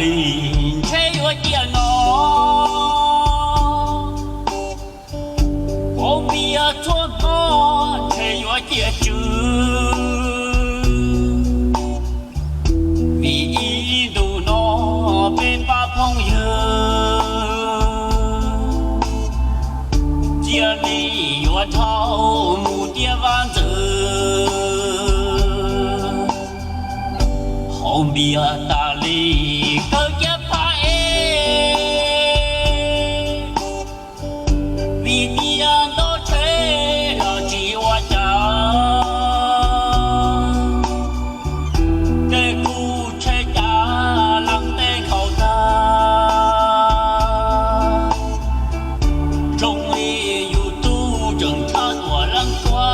ntshe yuav ciaj no, qhov npias txhua hmo ntshe yuav ciaj tsw. Vim ib ntus no peb pab phooj ywg cia li yuav dhau mus tiaj vaj ntxwv. Haus npias tas li kawg ciaj pab es, vim tias ntaus tsheb los tsis ua cas, tej kuj tsheb cav leej teb nkhaus tag, zoo li yus tub tseem tshaj tuam leej tuaj.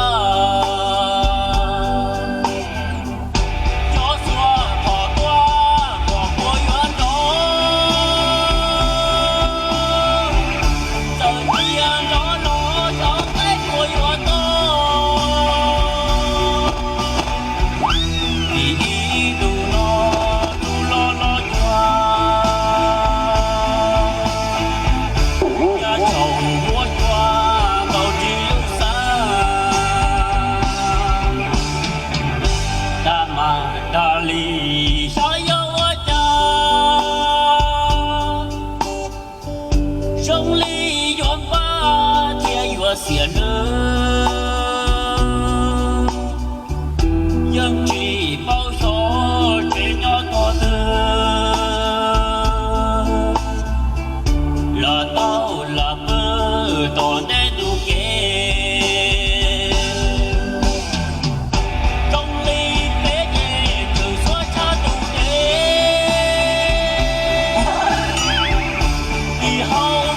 Cov xuas phom tuaj phom puas yuav nrov, txawm tias nrov los xyov teb puas yuav tau. Vim ib ntus no tus los los cuag, ya tsaum huab cua ntaus ris lub xav. Tag mas tag li xyov yog ua cas, zoo li yuav npaj thiab yuav xiam lawm, yeej tsis paub xyov tsev nyob tog twg, los tau los pw tom ntej tus kev. Zoo li peb ces tshwm xuab tshaj tus kev, tim hauv